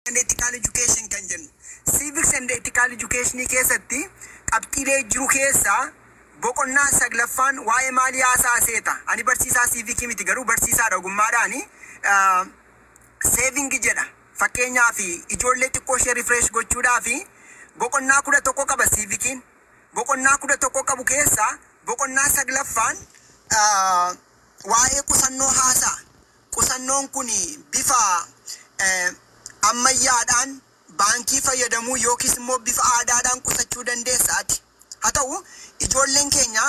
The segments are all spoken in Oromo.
And ethical education kan jennu. Civics and ethical education keessatti qabxiilee jiru keessaa boqonnaa saglaffaan waa'ee maalii haasaa seeta? Ani barsiisaa civic miti, garuu barsiisaadha ogummaadhaani. Saving jedha. Fakkeenyaaf, ijoollee xiqqoo ishee refresh gochuudhaaf boqonnaa 11 qaba civiciin. Boqonnaa 11 qabu keessaa boqonnaa saglaffaan waa'ee qusannoo haasaa. Qusannoon kun bifa ammayyaadhaan baankii fayyadamuu yookiis immoo bifa aadaadhaan qusachuu dandeessaati. Haa ta'u, ijoolleen keenya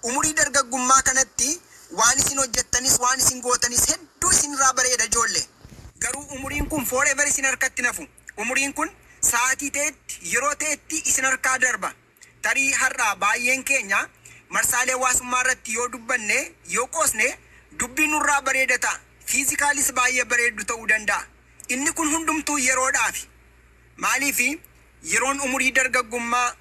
umurii dargaggummaa kanatti waan isin hojjettanis, waan isin gootanis hedduu isinirraa bareeda, ijoollee. Garuu umuriin kun forever isin harkatti nafu. Umuriin kun sa'aatii ta'etti, yeroo ta'etti isin harkaa darba. Tarii har'aa baay'een keenya marsaalee hawaasummaa irratti yoo dubbanne, yoo qoosne, dubbiin nurraa bareeda ta'a. Physicalis baay'ee bareeddu ta'uu danda'a. Inni kun hundumtuu yeroodhaafi. Maaliifi, yeroon umurii dargaggummaa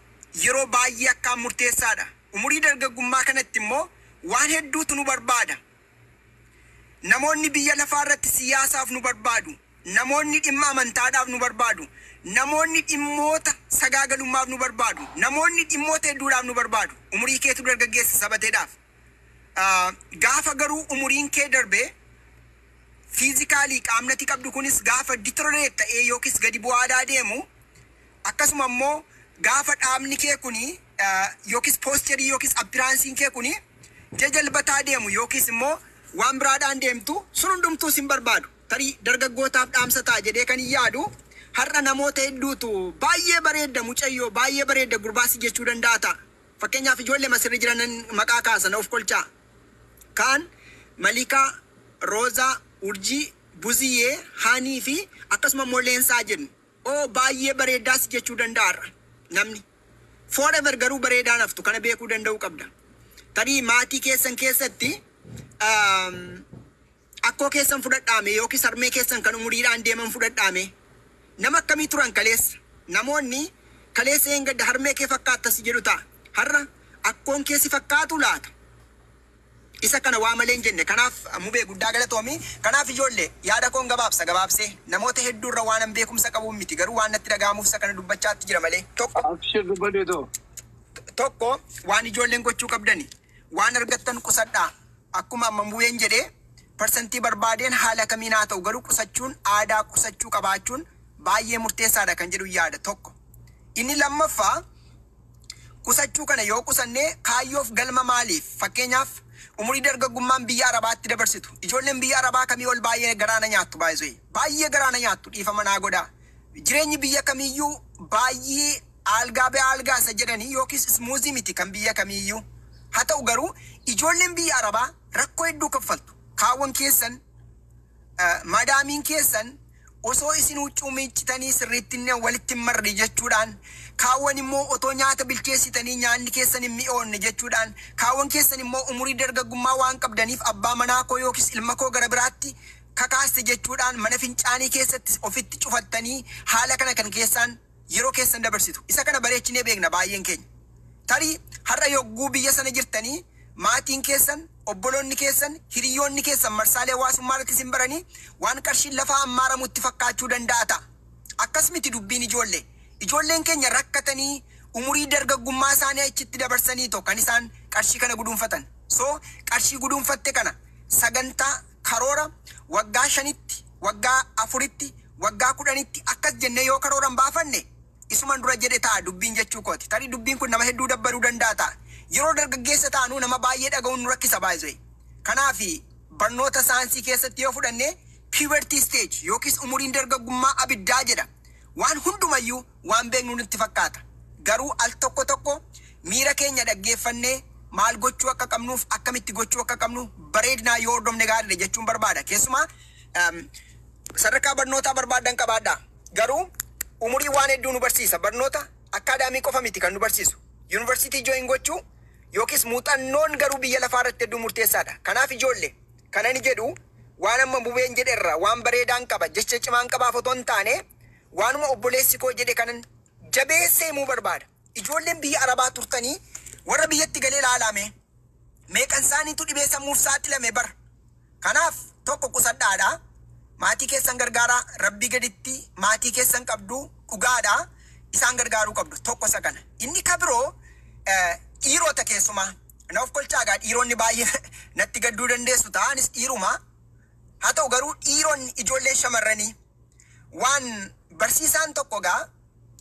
yeroo baay'ee akkaan murteessaadha. Umurii dargaggummaa kanatti immoo waan hedduutu nu barbaada. Namoonni biyya lafaa irratti siyaasaaf nu barbaadu. Namoonni dhimma amantaadhaaf nu barbaadu. Namoonni dhimmoota sagaagalummaaf nu barbaadu. Namoonni dhimmoota hedduudhaaf nu barbaadu. Umurii keetu dargaggeessa sabateedhaaf. Gaafa garuu umuriin kee darbee, physically qaamnati qabdu kunis gaafa deteriorate ta'ee yookiis gadi bu'aadaa deemu, akkasuma immoo gaafa dhaabni kee kuni yookiis posture yookiis appearanceiin kee kuni jajalbataa deemu yookiis immoo waan biraadhaan deemtu, sun hundumtuu sin barbaadu. Tarii dargaggootaaf dhaamsa ta'a jedhee kan hin yaadu, har'a namoota hedduutu "Baay'ee bareedda mucayyoo, baay'ee bareedda gurbaasi" jechuu danda'a ta'a. Fakkeenyaaf, ijoollee masirri jiran maqaa kaasan of kolchaa. Kaan Malikaa, Roozaa, Urjii, Buziyyee, Haanii fi akkasuma immoo Leensaa jennu. "Oo, baay'ee bareeddaas" jechuu danda'a har'a namni. Forever garuu bareedaa naftu, kana beekuu danda'uu qabda. Tarii maatii keessan keessatti akkoo keessan fudhadhaame yookiis harmee keessan kan umuriidhaan deeman fudhadhaame, nama akkamii turan kaleessa? Namoonni kaleessa een gadda "Harmee kee fakkaattas" jedhu ta'a. Har'a akkoon kee si fakkaatu laata? Isa kana waa malee hin jenne. Kanaaf, Mubee, guddaa galatoomi. Kanaaf ijoollee, yaada koon gabaabsa gabaabsee, namoota hedduurra waan an beekumsa qabuun miti, garuu waan natti dhaga'amuuf isa kana dubbachaatti jira malee. Tokko, Abshir, dubbadheetoo. tokko, waan ijoolleen gochuu qabdani, waan argattan qusadhaa. Akkuma amma Mubeen jedhee, percentii barbaadeen haala kamiin haa ta'u, garuu qusachuun, aadaa qusachuu qabaachuun baay'ee murteessaadha kan jedhu yaada tokko. Inni lammaffaa, qusachuu kana yoo qusannee kaayyoof galma maaliif? Fakkeenyaaf, umurii dargaggummaan biyya Arabaatti dabarsitu. Ijoolleen biyya Arabaa kamii ol baay'ee garaana nyaattu, baay'ee baay'ee garaana nyaattu, dhiifama naa godhaa. Jireenyi biyya kamiiyyuu baay'ee aalgaa be aalgaa isa jedhanii yookiis smooth miti kan biyya kamiiyyuu. Haa ta'u garuu, ijoolleen biyya Arabaa rakkoo hedduu kaffaltu. Kaawwan keessan, madaamiin keessan osoo isin huccuu miiccitanii sirriitti illee walitti hin marre jechuudhaan, kaawwan immoo otoo nyaata bilcheessitanii nyaanni keessan hin mi'oonne jechuudhaan, kaawwan keessan immoo umurii dargaggummaa waan qabdaniif "Abbaa manaa koo yookiis ilma koo gara biraatti kakaaste" jechuudhaan mana fincaanii keessatti ofitti cufattanii haala kana kan keessaan yeroo keessan dabarsitu. Isa kana bareechinee beekna baay'een keenya. Tarii har'a yogguu biyya sana jirtanii maatiin keessan, obboloonni keessan, hiriyoonni keessan marsaalee hawaasummaa irratti isin baranii waan qarshiin lafaa ammaaramutti fakkaachuu danda'a ta'a. Akkas miti dubbiin, ijoollee. Ijoolleen keenya rakkatanii umurii dargaggummaa isaanii achitti dabarsanii to kan isaan qarshii kana guduunfatan. So qarshii guduunfatte kana sagantaa karoora waggaa 5tti, waggaa 4tti, waggaa 10tti akkas jennee yoo karooran baafanne, isuman dura jedhe ta'a dubbiin jechuu kooti. Tarii dubbiin kun nama hedduu dabbaruu danda'a ta'a. Yeroo dargaggeessa taanuu nama baay'ee dhaga'uun nu rakkisa baay'ee. Kanaaf barnoota saayinsii keessatti yoo fudhanne, puberty stage yookiis umuriin dargaggummaa abiddaa jedha. Waan hundumayyuu waan beeknu nutti fakkaata. Garuu al tokko tokko miira keenya dhaggeeffannee maal gochuu akka qabnuuf akkamitti gochuu akka qabnu bareedinaa yoo hordofne gaariidha jechuun barbaada. Keessumaa sadarkaa barnootaa barbaadan qabaadha. Garuu umurii waan hedduu nu barsiisa. Barnoota academy qofa miti kan nu barsiisu. Yuunivarsiitii join gochuu yookiis muuxannoon garuu biyya lafaa irratti hedduu murteessaadha. Kanaaf ijoollee, kana ni jedhu, waan amma Mubeen jedherra waan bareedaan qaba, jecha cimaan qabaaf otoo hin taane, waanuma obboleessi koo jedhe kanan jabeessee himuu barbaada. Ijoolleen biyya Arabaa turtanii warra biyyatti galee ilaalame, meeqan isaaniitu dhibee sammuuf saaxilame bara. Kanaaf tokko, qusadhaadha. Maatii keessan gargaaraa. Rabbii gaditti maatii keessan qabdu, dhugaadha. Isaan gargaaruu qabdu, tokko isa kana. Inni ka biroo dhiirota keessumaa. Na of kolchaa gaa, dhiironni baay'ee natti gadduu dandeessu ta'anis dhiiruma. Haa ta'u garuu dhiironni ijoolleen shamarranii waan barsiisaan tokko gaa,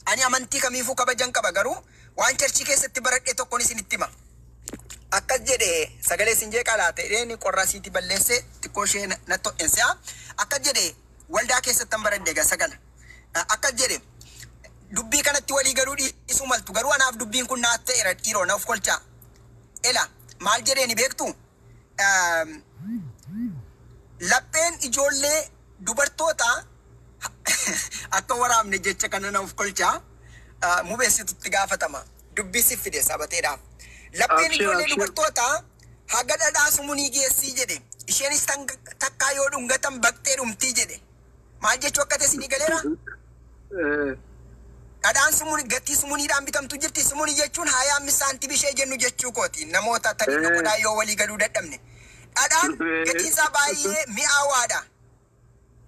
ani amantii kamiifuu kabajan qaba, garuu waan churchii keessatti baradhe tokkoon isinitti hima. Akkas jedhe, sagalee isin jeeqaa laata jedheen qorra siitii balleesse, xiqqoo ishee natti ho'inse. Akkas jedhe, waldaa keessatti baradhe egaa sagala. Akkas jedhe, dubbii kanatti walii galuu dhiisuu maltu, garuu anaaf dubbiin kun naaf ta'eera. Dhiiroo, na of kolchaa. Ela maal jedheeni beektu? Lapheen ijoollee dubartoota akka waraabne jecha kana na of kolchaa, mubeessitutti gaafatama. Dubbii si fide sabateedhaaf. Lapheen Abshir, ijoollee abshir. dubartoota haga dhadhaa sumunii geessii jedhe. Isheenis takkaa yoo dhungatan baqxee dhumtii jedhe. Maal jechuu akka ta'e isinii galeera? Dhadhaan sumuni gatii sumuniidhaan bitamtu jirti. Sumunii jechuun 25 saantiimii ishee jennu jechuu kooti. Namoota tarii godhaa yoo walii galuu dadhabne. Dhadhaan gatiin isaa baay'ee mi'aawaadha.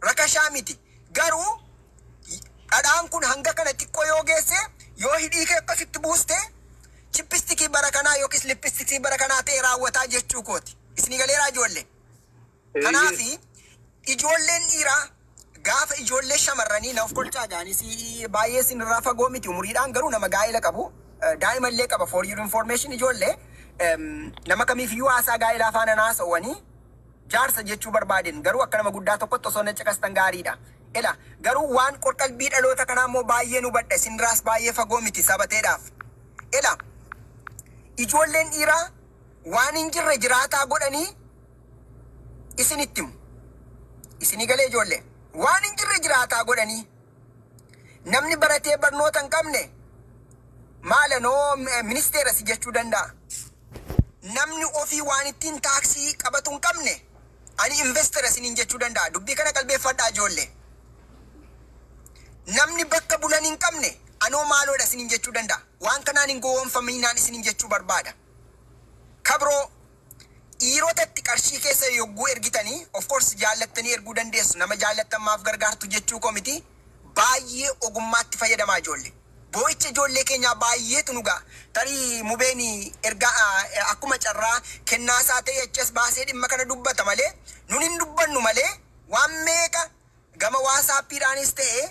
Rakashaa miti. Garuu dhadhaan kun hanga kana xiqqoo yoo geesse, yoo hidhii kee akkasitti buuste, chapstickii bara kanaa yookiis lipstickii bara kanaa ta'e raawwataa jechuu kooti. Isinii galeeraa, ijoollee? Kanaafi ijoolleen dhiiraa gaafa ijoollee shamarranii, na of kolchaa gaanis, baay'ee isin irraa fagoo miti umuriidhaan, garuu nama gaa'ela qabu, daa'ima illee qaba, for your information ijoollee, nama kamiifiyyuu haasaa gaa'elaa faana haasa'uwanii jaarsa jechuu barbaadeen, garuu akka nama guddaa tokkotti osoo na caqastan gaariidha. Ela garuu waan qorqalbii dhaloota kanaa immoo baay'ee nu badha, isinirraas baay'ee fagoo miti sabateedhaaf. Ela ijoolleen dhiiraa waan hin jirre jiraataa godhanii isinitti himu. Isinii galee, ijoollee? Waan hin jirre jiraataa godhanii, namni baratee barnoota hin qabne maalanoo ministeera si jechuu danda'a. Namni ofii waan ittiin taaksii qabatu hin qabne ani investora isiniin jechuu danda'a. Dubbii kana qalbeeffadhaa, ijoollee. Namni bakka bulan hin qabne anoo maaloodha isiniin jechuu danda'a. Waan kanaan hin gowwoomfaminaan isiniin jechuu barbaada. Kabroo dhiirotatti qarshii keessa yogguu ergitanii, of course jaallattanii erguu dandeessu, nama jaallattan maaf gargaartu jechuu koo miti, baay'ee ogummaatti fayyadamaa, ijoollee. Boo'icha ijoollee keenyaa baay'eetu nu ga'a. Tarii mubeen ergaa akkuma carraa kennaasaa ta'e achas baasee dhimma kana dubbata malee, nun hin dubbannu malee, waan meeqa gama WhatsAppiidhaanis ta'e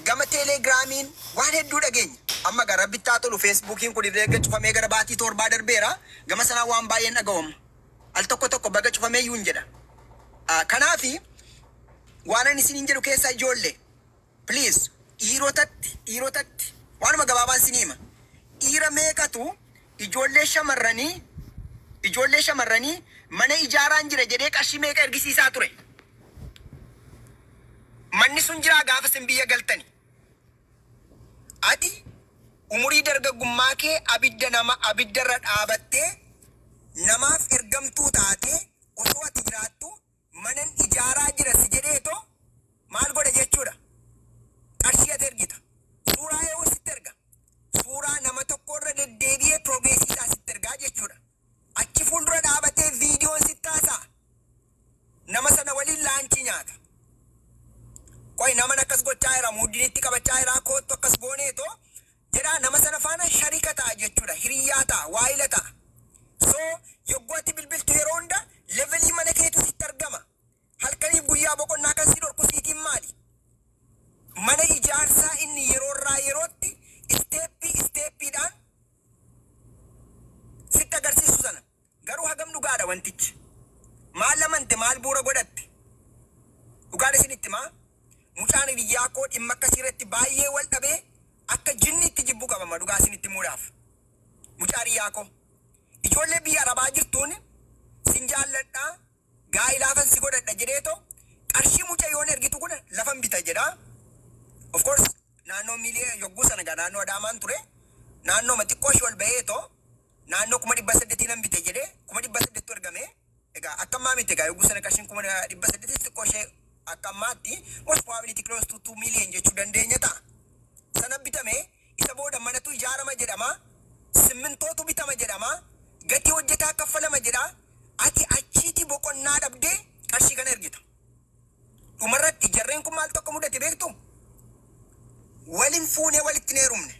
gama Telegramiin waan hedduu dhageenya. Amma gara bittaa tolu Facebookiin kun irra erga cufamee gara baatii 7 darbeera. Gama sanaa waan baay'een dhaga'ama. Al tokko tokko baga cufamee iyyuu hin jedha. Kanaafi waan ani isiniin jedhu keessa, ijoollee, please, dhiirotatti waanuma gabaabaan isinii hima. Dhiira meeqatu ijoollee shamarranii mana ijaaraan jira jedhee qarshii meeqa ergisiisaa ture? Manni sun jiraa gaafa isin biyya galtani? Ati umurii dargaggummaa kee abidda nama abiddarra dhaabattee namaaf ergamtuu taatee osoo ati jiraattu manan ijaaraa jira si jedheetoo maal godha jechuudha? Qarshii ati ergita. Suuraa yoo sitti erga. Suuraa nama tokko irra deddeebi'ee progressii isaa sitti ergaa jechuudha. Achi fuuldura dhaabatee viidiyoon sitti haasa'a. Nama sana waliin lunchii nyaata. Qoy, naman akkas gochaa jira, muudinitti qabachaa jira, koottu akkas gooneetoo jedhaa, nama sana faana sharika ta'a jechuudha. Hiriyyaa ta'a, waayila ta'a. So yogguu ati bilbiltu yeroo hunda levelii mana keetu sitti argama. Halkaniif guyyaa boqonnaa kan si dhorku siitiin maali? Mana ijaarsaa inni yeroo irraa yerootti steppii steppiidhaan sitti agarsiisu sana. Garuu hagam dhugaadha wantichi? Maal amante, maal bu'uura godhatte? Dhugaadha isinitti maa? Mucaan hiriyyaa koo dhimma akkasii irratti baay'ee wal dhabee akka jinni itti jibbu qabama, dhugaa isinitti himuudhaaf. Mucaa hiriyyaa koo. Ijoollee biyya Arabaa jirtuun sin jaalladhaa, gaa'ilaafan si godhadha jedheetoo qarshii mucayyoon ergitu kun lafan bita jedha. Of course naannoo miiliyoona yogguu sana gaa naannoo Adaamaan ture, naannoo xiqqoo ishee ol ba'eetoo naannoo 800,000 nan bite jedhee 800,000tu ergame. Egaa akka ammaa miti egaa, yogguu sana qarshiin 800,000 xiqqoo ishee akka ammaatti most probably close to 2 million jechuu dandeenya ta'a. Sana bitame, isa booda manatu ijaarama jedhama. Simmintootu bitama jedhama. Gatii hojjetaa kaffalama jedha. Ati achiiti boqonnaa dhabdee qarshii kana ergita. Dhumarratti jarreen kun maal tokko mudate beektu? Walin fuunee walitti hin heerumne.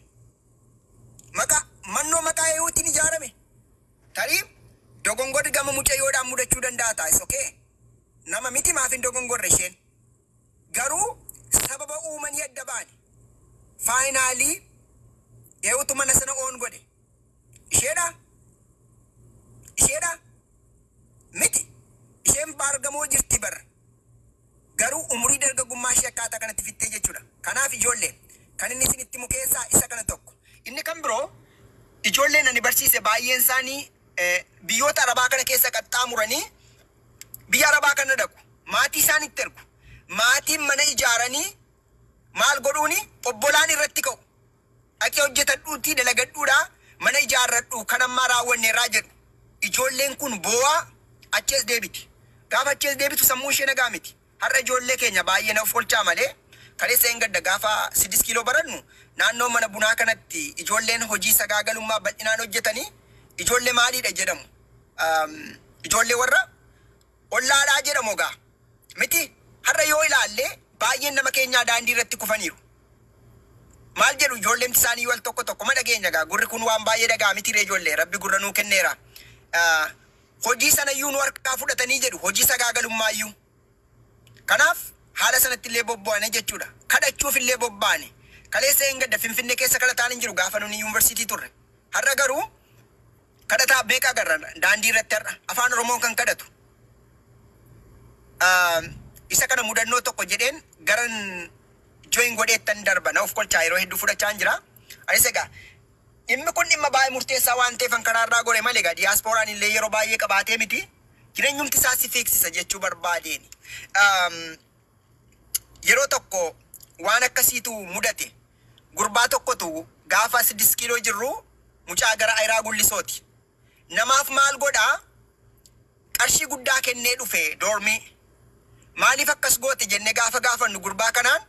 Maqaa mannoo maqaa eeyuutiin ijaarame. Tarii dogongorri gama mucayyoodhaan mudachuu danda'a ta'a. Is okay. Nama miti, maaf hin dogongorre isheen? Garuu sababa uumanii adda ba'ani. Finally eewutu mana sana oon godhe? Isheedha? Isheedha? Miti. Isheen baargamoo jirti bara. Garuu umurii dargaggummaa ishee akkaataa kanatti fittee jechuudha. Kanaaf ijoollee, kan inni isinitti himu keessaa isa kana tokko. Inni kan biroo, ijoolleen ani barsiise baay'een isaanii biyyoota Arabaa kana keessa qaxxaamuranii biyya Arabaa kana dhaqu. Maatii isaanitti ergu. Maatiin mana ijaaranii maal godhuuni, obbolaan irratti ka'u. "Dhaqee hojjetadhuutii dalagadhuudhaa mana ijaarradhu, kan ammaa raawwanneerraa" jedhu. Ijoolleen kun boo'aa achi as deebiti. Gaafa achi as deebitu sammuu ishee nagaa miti. Har'a ijoollee keenya baay'ee na of olchaa malee, kaleessa hin gadda, gaafa 6 kiiloo barannu naannoo mana bunaa kanatti ijoolleen hojii sagaagalummaa bal'inaan hojjetanii ijoollee maaliidha jedhamu. Ijoollee warra ollaadhaa jedhamu egaa. Miti, har'a yoo ilaalle baay'een nama keenyaa daandii irratti kufaniiru. Maal jedhu ijoolleen isaanii wal tokko tokko ma dhageenya gaa, gurri kun waan baay'ee dhagaa miti ree ijoollee, Rabbi gurra nuu kenneera. Hojii sanayyuu nu harkaa fudhatanii jedhu, hojii sagaagalummaa. Kanaaf haala sanatti illee bobba'ane jechuudha. Kadhachuuf illee bobba'ane. Kaleessa hin gadda Finfinnee keessa kadhataan hin jiru gaafa nuni yuunivarsiitii turre. Har'a garuu kadhataa beekaa agarra daandii irratti, har'a afaan Oromoon kan kadhatu. Isa kana mudannoo tokko jedheen garan join godheettan darba, na of kolchaa, yeroo hedduu fudhachaa hin jira. Anis egaa dhimmi kun dhimma baay'ee murteessaa waan ta'eef kan karaarraa gore malee, egaa diyaaspooraan illee yeroo baay'ee qabaatee miti. Jireenyumti isaa si fiiksisa jechuu barbaadeen. Yeroo tokko waan akkasiitu mudate. Gurbaa tokkotu gaafa 6 kiiloo jirru mucaa gara ayiraa gullisooti. Namaaf maal godhaa? Qarshii guddaa kennee dhufe doormii. "Maaliif akkas goote?" jennee gaafa gaafannu gurbaa kanaan,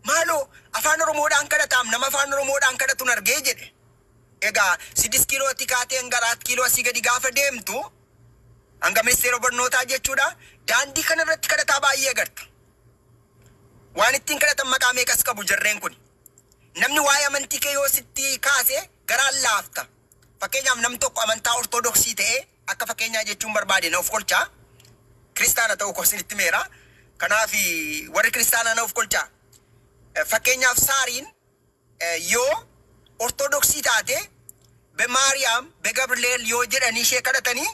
"Maaloo, afaan Oromoodhaan kadhataam, nama afaan Oromoodhaan kadhatuun argee" jedhe. Egaa 6 kiilootti kaatee hanga 4 kiiloo asii gadi gaafa deemtu, hanga ministeera barnootaa jechuudha, daandii kana irratti kadhataa baay'ee agarta. Waan ittiin kadhatan maqaa meeqas qabu jarreen kun. Namni waa'ee amantii kee yoo sitti kaase garaan laafta. Fakkeenyaaf namni tokko amantaa Ortodoksii ta'ee, akka fakkeenyaa jechuun barbaade, na of kolchaa. Kiristaana ta'uu koo isinitti meera. Kanaaf warri kiristaanaa na of kolchaa. Fakkeenyaaf Saariin yoo Ortodoksii taate, "በማርያም በገብርኤል" yoo jedhanii ishee kadhatanii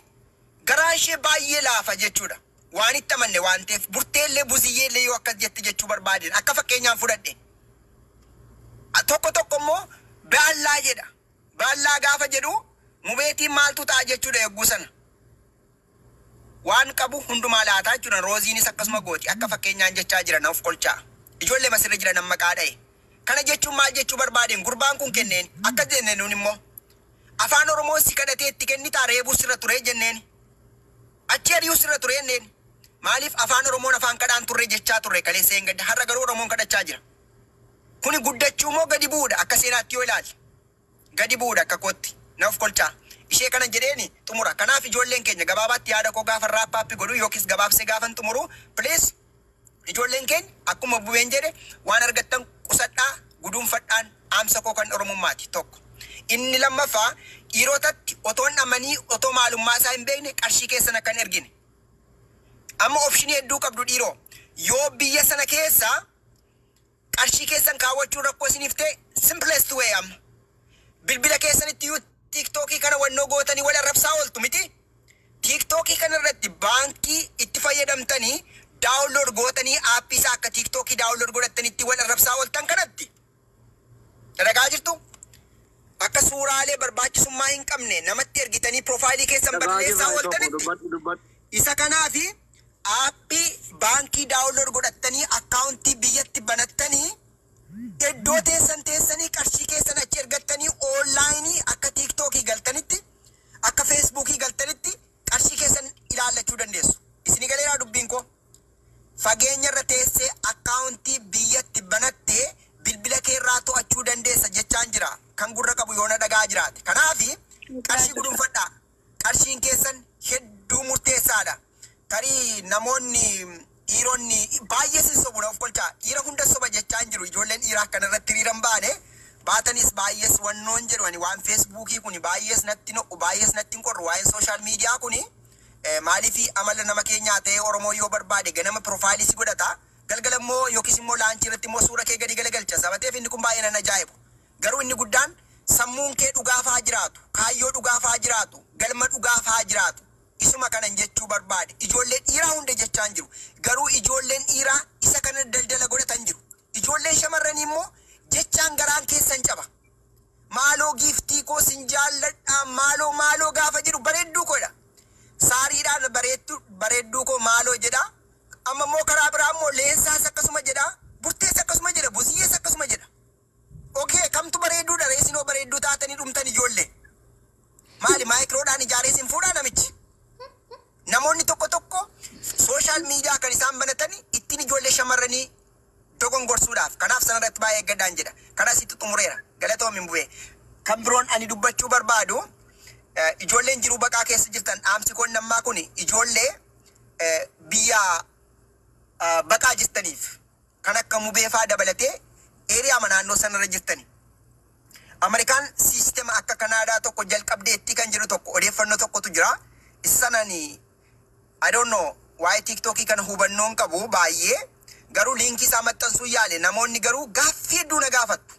garaan ishee baay'ee laafa jechuudha. Waan itti amanne waan ta'eef, burteellee buziyyeellee yoo akkas jette jechuu barbaadeen akka fakkeenyaan fudhadhe. Tokko tokko immoo "በአላህ" jedha. "በአላህ" gaafa jedhu mubeetiin maaltu ta'a jechuudha yogguu sana. Waan qabu hundumaa laataa jechuudha. Rooziinis akkasuma gooti. Akka fakkeenyaan jechaa jira, na of kolchaa. Ijoollee masirra jiran maqaa dha'e. Kana jechuun maal jechuu barbaadeen, gurbaan kun kenneen akkas jenne, nuun immoo afaan Oromoo si kadhatee itti kennitaa, reebuu sirra ture jenneen. Achi ari'uu sirra ture jenneen. Maaliif afaan Oromoon afaan kadhaan turre jechaa turre kaleessa hin gadda. Har'a garuu Oromoon kadhachaa jira. Kuni guddachuu moo gadi bu'uudha akka seenaatti yoo ilaalle? Gadi bu'uudha akka kootti. Na of kolchaa. Ishee kana jedheeni xumura. Kanaaf ijoolleen keenya, gabaabaatti yaada koo gaafa wrap up godhu yookiis gabaabsee gaafan xumuru, please, ijoolleen keenya, akkuma bubeen jedhe, waan argattan qusadhaa, guduunfadhaan dhaamsa koo kan Oromummaati tokko. Inni lammaffaa, dhiirotatti otoo hin amanii, otoo maalummaa isaa hin beekne qarshii keessan akka hin ergine. Amma option hedduu qabdu dhiiroo. Yoo biyya sana keessa qarshii keessan kaawwachuun rakkoo isiniif ta'e, simplest way amma. Bilbila keessanitti iyyuu TikTokii kana wannoo gootanii wal arrabsaa ooltu miti. TikTokii kana irratti baankii itti fayyadamtanii download gootanii app isaa akka TikTokii download godhattanitti wal arrabsaa ooltan kanatti. Dhagahaa jirtu? Akka suuraalee barbaachisummaa hin qabne namatti ergitanii profile keessan Dhagaa barreessaa jirra tokko ooltanitti. Dubbadhu, dubbadhu. Isa kanaafi app baankii download godhattanii account biyyatti banattanii iddoo teessan teessanii qarshii keessan achi ergattanii online akka TikTokii galtanitti, akka Facebookii galtanitti qarshii keessan ilaallachuu dandeessu. Isinii galeeraa dubbiin koo? Fageenya irra teessee account biyyatti banattee bilbila keerraa to'achuu dandeessa jechaan jira. Kan gurra qabu yoona dhagaa jiraate. Kanaafi qarshii guduunfadhaa. Qarshiin keessan hedduu murteessaadha. Tarii namoonni Dhiironni baay'ee sin sobu, na of kolchaa. Dhiira hunda soba jechaa hin jiru. Ijoolleen dhiiraa akkana irratti hiriiran baane baatanis baay'ees wannoon jedhu, ani waan Feesbuukii kun baay'ees natti no'u, baay'ees natti hin qorru. Waa'een social media kuni maaliif amala nama keenyaa ta'ee, Oromoo yoo barbaade ganama profile si godhata, galgala immoo yookiis immoo launch irratti immoo suura kee gadi galagalcha sabateef inni kun baay'ee nan ajaa'ibu. Garuu inni guddaan sammuun kee dhugaaf haa jiraatu, kaayyoo dhugaaf haa jiraatu, galma dhugaaf haa jiraatu. Isuma kanan jechuu barbaade. Ijoollee dhiiraa hunda jechaan jiru, garuu ijoolleen dhiiraa isa kana daldala godhatan jiru. Ijoolleen shamarranii immoo jechaan garaan keessan caba. "Maaloo giiftii koo, sin jaalladhaa, maaloo maaloo" gaafa jedhu, "Bareedduu koodha." Saariidhaan "Bareedduu, bareedduu koo, maaloo" jedha. Amma immoo karaa biraa immoo Leensaas akkasuma jedha, Burtees akkasuma jedha, Buziyyees akkasuma jedha. Okay, kamtu bareedduudha reesinoo? Bareedduu taatanii dhumtan ijoollee. Maali, maayikiroodhaan ijaaree sin fuudhaa namichi? Namoonni tokko tokko social media kan isaan banatanii ittiin ijoollee shamarranii dogongorsuudhaaf. Kanaaf sanarratti baay'ee eeggadhaan jedha. Kanas itti xumureera. Galatoomin bu'ee. Kan biroon ani dubbachuu barbaadu, ijoolleen jiruu baqaa keessa jirtan, dhaamsi koon nammaa kun ijoollee biyya baqaa jirtaniif, kan akka Mubeefaa dabalatee area naannoo sanarra jirtani. Ameerikaan system akka Kanaadaa tokko jalqabdeetti kan jedhu tokko odeeffannoo tokkotu jira. Isa sanani, I don't know, waa'ee TikTokii kana hubannoon qabu baay'ee, garuu linkii isaa maxxansuu yaale. Namoonni garuu gaaffii hedduu na gaafattu.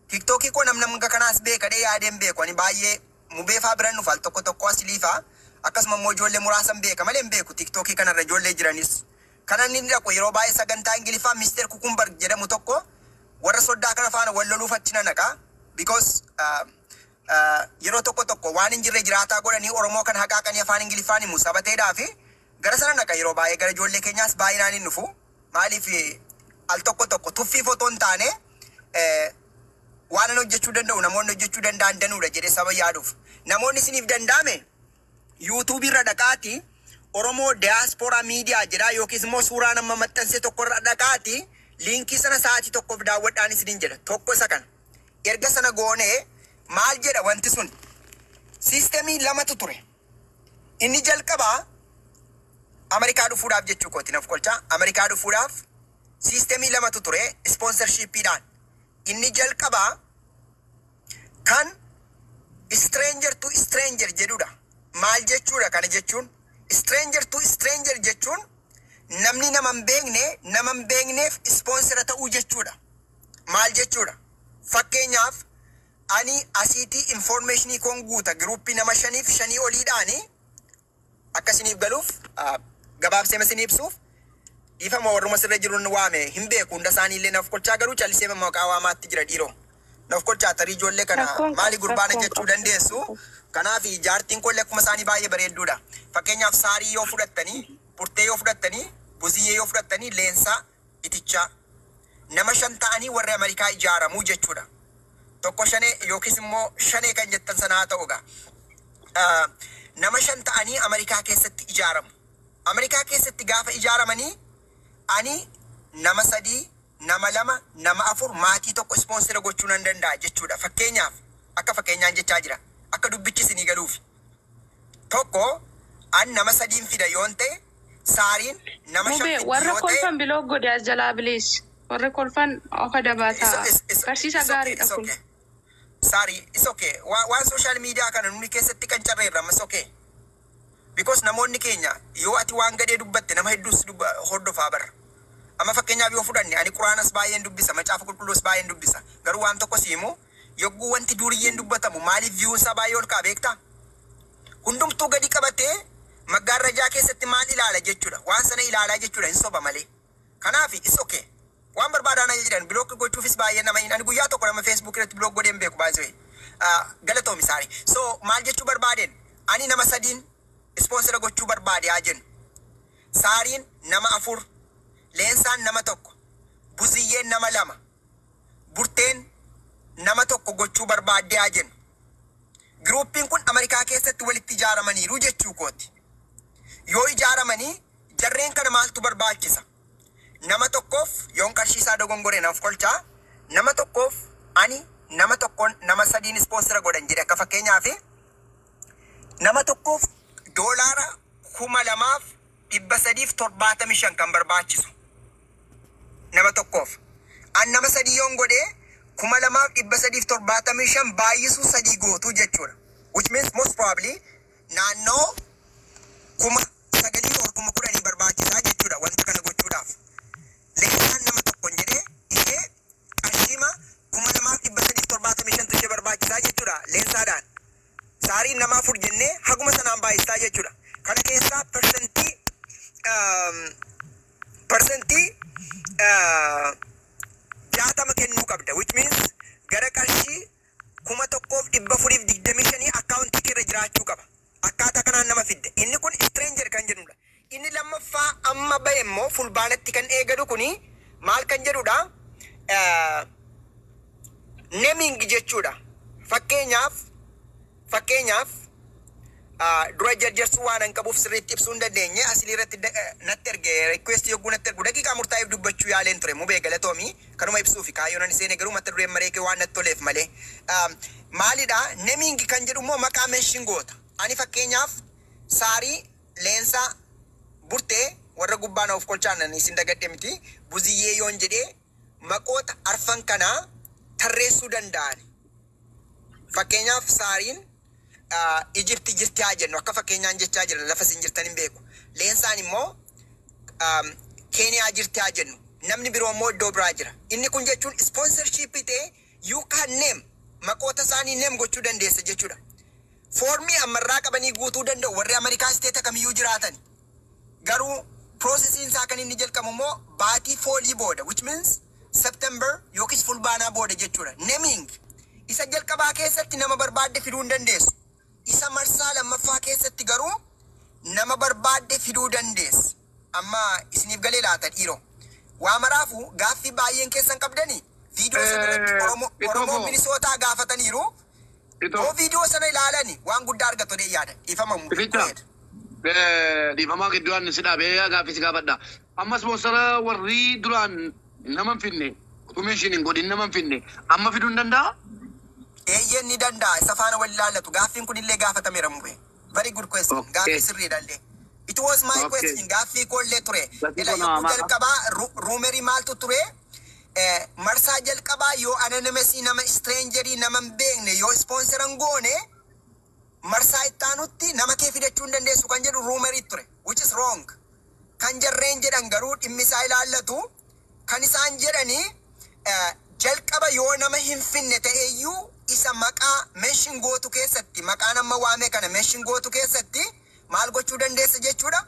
TikTokii koo namni hanga kanaas beekadhee yaadeen beeku. Ani baay'ee Mubeefaa biran dhufa al tokko tokko, asiliifaa akkasuma immoo ijoollee muraasan beeka malee hin beeku TikTokii kanarra ijoollee jiranis. Kan inni dhaqu yeroo baay'ee sagantaa Ingiliffaa Mister Kukumbarg jedhamu tokko warra soddaa kana faana wal loluuf achi na naqa. Because yeroo tokko tokko waan hin jirre jiraataa godhanii Oromoo kan haqaaqanii afaan Ingiliffaan himu sabateedhaa fi gara sana naqa yeroo baay'ee. Gara ijoollee keenyaas baay'inaan hin dhufu. Maaliif, al tokko tokko tuffii fotoo hin taane waan an hojjechuu danda'u namoonni hojjechuu danda'an danuudha jedhee saba yaaduuf. Namoonni isiniif danda'ame YouTubeii irra dhaqaati Oromoo Diaspora Media jedha, yookiis immoo suuraa nama maxxanse tokko irra dhaqaati linkii sana sa'aatii tokkoof daawwadhaan isiniin jedha. Tokko isa kana. Erga sana goonee maal jedha wanti sun? Systemii lamatu ture. Inni jalqabaa Ameerikaa dhufuudhaaf jechuu kooti, naaf kolchaa. Ameerikaa dhufuudhaaf systemii lamatu ture sponsorshipiidhaan. Inni jalqabaa kan stranger to stranger jedhudha. Maal jechuudha kana jechuun? Stranger to stranger jechuun namni nama hin beekne nama hin beekneef sponsor ta'uu jechuudha. Maal jechuudha? Fakkeenyaaf, ani asiitii informationii koon guuta groupii nama shaniif shanii oliidhaani. Akka isiniif galuuf, gabaabsee isin ibsuuf, dhiifama, warruma sirra jiruun waame hin beeku hunda isaanii illee, naaf kolchaa, garuu callisee maqaa waamaatti jira dhiiroo. Naaf kolchaa, tarii ijoollee kana Rakkoon maali qabu, gurbaana rakkoon jechuu qabu. dandeessu. Kanaaf jaartiin kollee akkuma isaanii baay'ee bareedduudha. Fakkeenyaaf, Saarii yoo fudhattanii, Burtee yoo fudhattanii, Buziyyee yoo fudhattanii, Leensaa, Itichaa, nama shan ta'anii warri Ameerikaa ijaaramuu jechuudha. Tokko shanee yookiis immoo shanee kan jettan sana haa ta'u egaa. Nama shan ta'anii Ameerikaa keessatti ijaaramu. Ameerikaa keessatti gaafa ijaaramanii, ani nama sadii, nama lama, nama afur, maatii tokko sponsor gochuu nan danda'a jechuudha. Fakkeenyaaf, akka fakkeenyaan jechaa jira. Akka dubbichi isinii galuuf. Tokko an nama sadiin fida yoon ta'e, Saariin nama shan Mubee fiddi warra yoo ta'e kolfan block godhe as jalaa, please. Warri kolfan ofa dabaataa. Barsiisa It's okay, gaariidha it's kun. okay. Sorry, it's okay. Waan social media kana nuni keessatti kan carreerra amma, it's okay. Because namoonni keenya yoo ati waan gadhee dubbatte nama hedduus hordofaa barra. Amma fakkeenyaaf yoo fudhanne, ani Quraanas baay'een dubbisa, Macaafa Qulqulluus baay'een dubbisa. Garuu waan tokko si himu, yogguu wanti duriyyeen dubbatamu maaliif viewn isaa baay'ee ol ka'a beektaa? Hundumtuu gadi qabatee maggaarrajaa keessatti maal ilaala jechuudha. Waan sana ilaalaa jechuudha, hin soba malee. Kanaaf it's okay. Waan barbaadan jedhan block gochuufis baay'ee nama hin, ani guyyaa tokko nama Facebook irratti block godhee hin beeku baay'ee. Galatoomi saari. So maal jechuu barbaadeen, ani nama sadiin sponsor gochuu barbaade haa jennu. Saariin nama afur, Leensaan nama tokko, Buziyyeen nama lama, Burteen nama tokko gochuu barbaadde haa jennu. Groupiin kun Ameerikaa keessatti walitti ijaaramaniiru jechuu kooti. Yoo ijaaramanii, jarreen kana maaltu barbaachisa? Nama tokkoof yoon qarshii isaa dogongoree naaf kolchaa, nama tokkoof ani nama tokkoon nama sadiin sponsor godhan jedhe, akka fakkeenyaaf nama tokkoof doolaara 2,500 375 kan barbaachisu nama tokkoof. An nama sadii yoon godhee, 2375 baay'isuu sadii gootuu jechuudha. Which means most probably naannoo 9,000 or 10,000 barbaachisaa jechuudha wanta kana gochuudhaaf. Leensaan nama tokkoon jedhee, ishee qarshiima 2375tu ishee barbaachisaa jechuudha leensaadhaan. Saariin nama afur jennee haguma sanaan baay'isaa jechuudha. Kana keessaa percentii 60 kennuu qabda. Which means gara qarshii 1425 akkaawuntii keerra jiraachuu qaba. Akkaataa kanaan nama fidde. Inni kun stranger kan jedhudha. Inni lammaffaa amma bahe immoo, fulbaanatti kan eegalu kuni maal kan jedhudha? Naming jechuudha. Fakkeenyaaf dura jarjarsuu waan hin qabuuf sirriitti ibsuu hin dandeenye. Asilii irratti natti erge, request yogguu natti ergu daqiiqaa murtaa'eef dubbachuu yaaleen ture. Mubee, galatoomii. Kanuma ibsuufi kaayyoon ani seene, garuu mata dureen maree kee waan natti toleef malee. Maalidha naming kan jedhu immoo? Maqaa mention goota. Ani fakkeenyaaf Saarii, Leensaa, Burtee, warra gubbaa na of kolchaan isin dagadhe miti, Buziyyee yoon jedhee, maqoota arfan kanaa tarreessuu danda'an. Fakkeenyaaf Saariin Ijipti jirti haa jennu, akka fakkeenyaan jechaa jira, lafa isin jirtan hin beeku. Leensaan immoo Keeniyaa jirti haa jennu. Namni biroo immoo iddoo biraa jira. Inni kun jechuun sponsorship ta'ee you can name, maqoota isaanii name gochuu dandeessa jechuudha. Foormii ammarraa qabanii guutuu danda'u warri Ameerikaa state kamiyyuu jiraatan. Garuu processiin isaa kan inni jalqabu immoo baatii fallii booda, which means September yookiis fulbaanaa booda jechuudha. Naming isa jalqabaa keessatti nama barbaadde fiduu hin dandeessu. Isa marsaa lammaffaa keessatti garuu nama barbaadde fiduu dandeessa. Amma isiniif galee laata, dhiiroo? Waa maraafu gaaffii baay'een keessan qabdanii viidiyoo sana irratti Oromoo Minisootaa gaafataniiru. Yoo viidiyoo sana ilaalani waan guddaa argatu jedhee yaada. Dhiifama. Ificha. Dhiifamaa gidduu ani si dhaabee gaaffii si gaafadha. Amma sponsor warri duraan nama hin finne, utuu mention hin godhin nama hin finne, amma fiduu hin danda'a? Eeyyeen, ni danda'a. Isa faana wal ilaallatu. Gaaffiin kun illee gaafatameera, Mubee. Very good question. Gaaffii sirriidha illee. It was my question. Gaaffii koollee ture. Gaaffii Ila koo yogguu nama jalqabaa rumorii maaltu ture? Marsaa jalqabaa yoo anonymousii nama strangerii nama hin beekne yoo sponsoran goone, marsaa itti aanutti nama kee fidachuu hin dandeessu kan jedhu rumorii ture. Which is wrong. Kan jarreen jedhan garuu dhimmi isaa ilaallatu kan isaan jedhanii, jalqaba yoo nama hin finne ta'eyyuu, isa maqaa mention gootu keessatti, maqaa nama waame kana mention gootu keessatti maal gochuu dandeessa jechuudha,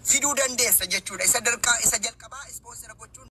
fiduu dandeessa jechuudha. Isa jalqabaa sponsor gochuun